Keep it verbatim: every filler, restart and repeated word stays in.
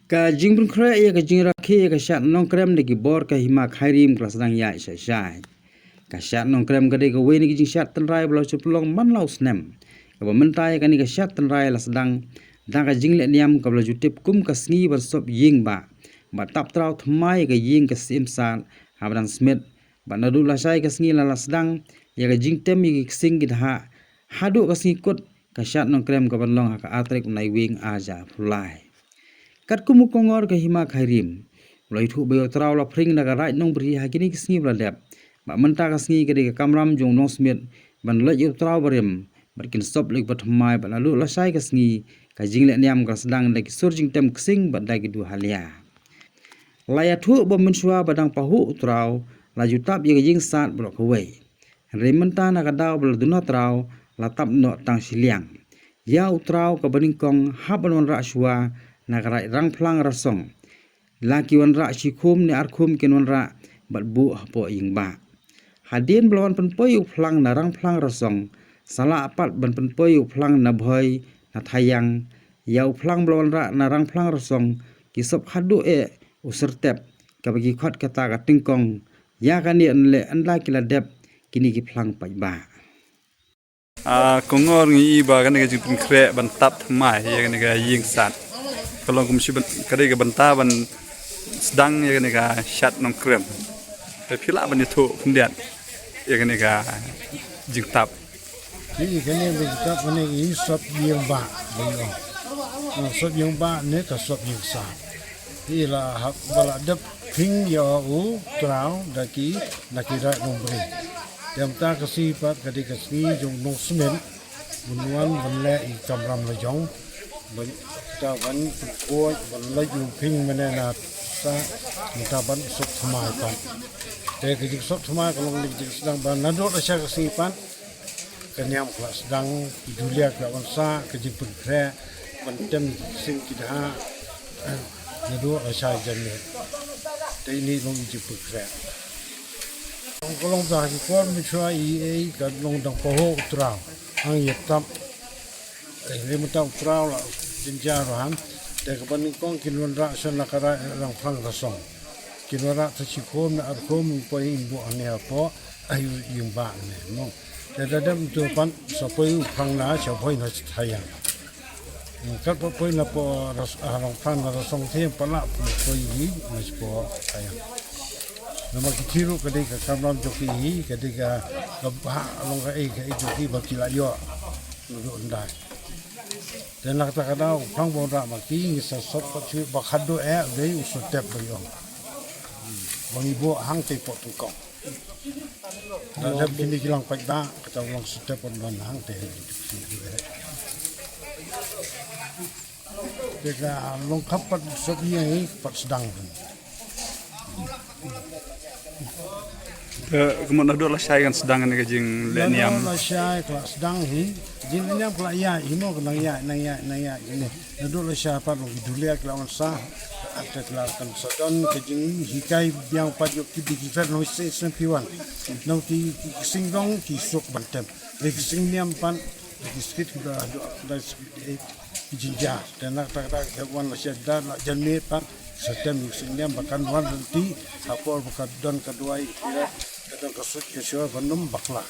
Ka jingpynkhreh ïa ka jingrakhe ïa ka shad Nongkrem da ki bor ka Hima Khyrim ka la sdang ïaid shai shai. Ka shad Nongkrem ka dei kawei na ki jingshad tynrai ba la shu pynlong man la u snem, kaba mynta ïa kane ka shad tynrai la sdang da ka jingleh niam kaba la ju tip kum ka sngi ban sop ïing bah, ba tap traw thymmai ïa ka ïing ka Syiem Sad ha Madan Smit. Bad naduh lashai ka sngi la la sdang ïa ka jingtem ïa ki ksing ki dha haduh ka sngi kut ka shad Nongkrem ka ban long ha ka ar tarik u Naiwieng ar hajar arphew lai. Katkum u kongor ka Hima Khyrim, u la ïathuh ba ïa u Traw la phring da ka Raid Nongbri ha kine ki sngi ba la dep. Bad mynta ka sngi ka dei ka kamram jong u Nongsmit ban leit ïa u Traw barim bad kin sop leit ba thymmai bad naduh lashai ka sngi ka jingleh niam ka la sdang da ki sur jingtem ksing bad da ki duh halia. La ïathuh ba mynshuwa ba dang pahuh u Traw la ju tap ïa ka ïing sad baroh kawei. Hynrei mynta na ka daw ba la duna Traw la tap noh tang shiliang. Ïa u Traw kaba nyngkong hap ban wanrah shuwa na ka Raid Rangphlang Rasong. La ki wanrah shi khum ne ar khum kin wanrah bad buh hapoh ïing bah. Hadien ba la wan pynpoi u phlang na Rangphlang Rasong, sa lah pat ban pynpoi u phlang na Bhoi na Thaiang. Ïa u phlang ba la wanrah na Rangphlang Rasong ki sop haduh eh u Syrtep, kaba ki khot kata ka Tyngkong. Ïa kane ynleh ynda ki la dep kine ki phlang paidbah. Ah, kongor ngi i ba kane ka jingpynkhreh ban tap thymmai ïa kane ka ïing sad ka long kum shi ban, ka dei ka bynta ban sdang ïa kane ka shad Nongkrem. Te phi lah ban ïathuh khyndiat ïa kane ka jingtap. Ïa kane ka jingtap kane i sop ïing bah, ba ïong. Ah, sop ïing bah ne ka sop ïing sad. Ïa la hap ba la dep phring ïa u Traw da ki, da ki Raid Nongbri. Te mynta ka sngi pat ka dei ka sngi jong u Nongsmit, ban wan ban leh ïa i kamram la jong, ban, ta ban pynkhuid ban leit u phring mynne na sah, mynta ban sop thymmai pat. Te ka jingsop thymmai ka long ka jingsdang ba naduh lashai ka sngi pat ka niam ka la sdang, ki dulia ki la wan sah, ka jingpynkhreh ban tem ki ksing ki dha naduh lashai janmiet. Te ine long i jingpynkhreh. Ong ka long ba ha ki por mynshuwa i ei ka long dang pahuh u Traw hangta ïa tap. Hynrei mynta u Traw la jynjar ruh han. Te kaba nyngkong kin wanrah sha na ka Raid Rangphlang Rasong. Kin wanrah tang shi khum ne ar khum, poi in buh hangne hapoh ïing bah ne mo. Te da dep mynta pat sa poi u phlang na sha Bhoi na sha Thaiang. Kat pat poi na poh Ras-, ah, Rangphlang na Rasong te pat lah poi hi na sha poh Thaiang. Namar ki thie ruh ka dei ka kamram jong ki hi, ka dei ka, ka ba long ka ei ka ei jong ki ba ki la ïoh. Naduh ynda. Te na kata ka daw u phlang ba wanrah ma ki ngi sa sop pat shuh ba khadduh eh u dei u Syrtep ba ïong. Ba ngi buh hangtei poh Tyngkong. Da dep kine ki lang paidbah, kata u lang Syrtep ban wan hangtei. Te ka long khap pat sop ïa hi pat sdang. Te ka mut naduh lashai kan sdang ne ka jingleh niam. Naduh lashai ka la sdang hi, jingleh niam ka la ïaid hi mo, ka nang ïaid, nang ïaid, nang ïaid ne. Naduh lashai pat long ki dulia ki la wan sah. Te ka la kan sa don ka jinghikai biang pat ïa ki dei ki vet nongshit sngewthuh wan. Nong ki, ki ksing dong ki suk ban tem. Dei ki ksing niam pat, dei ki skit ki da, da, da skit, eh, ki jynjar. Te na kata kata ka wan lashai da la janmiet pat sa tem ïa ki ksing niam ba kan wan lynti ha por ba ka don ka duwai, ka don ka suk ïa shuwa ban ym bakla.